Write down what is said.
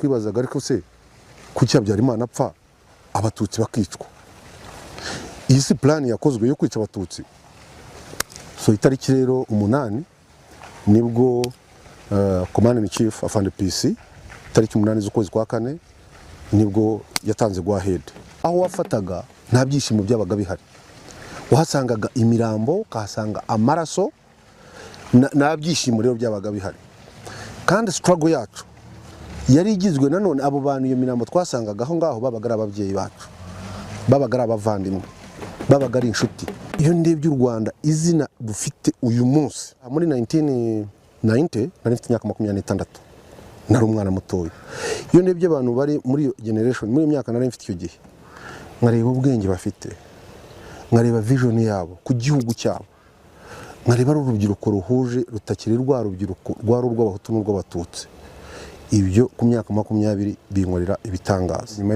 Bakwibazaga: ariko se kuki Habyarimana apfa, Abatutsi bakicwa? Iyi si plan yakozwe yo kwica Abatutsi? So itariki rero 8 nibwo Commander in Chief Afande PC, itariki 8 z'ukwezi kwa kane, nibwo yatanze go ahead. Aho wafataga nta byishimo byabaga bihari, wahasangaga imirambo, ukahasanga amaraso, nta byishimo rero byabaga bihari. Kandi struggle yacu yari igizwe nanone abo bantu, iyo mirambo twasangaga aho ngaho babaga ari ababyeyi bacu, babaga ari abavandimwe, babaga ari inshuti. Iyo ndebye u Rwanda, izina dufite uyu munsi, muri 1990 nari mfite imyaka 26, nari umwana mutoya. Iyo ndebye abantu bari muri iyo generation, muri iyo myaka nari mfite icyo gihe, nkareba ubwenge bafite, nkareba vision yabo ku gihugu cyabo, nkareba ari urubyiruko ruhuje, rutakiri rwa rubyiruko rwari urw'Abahutu n'urw'Abatutsi, ibyo ku myaka 20 binkorera ibitangaza. Nyuma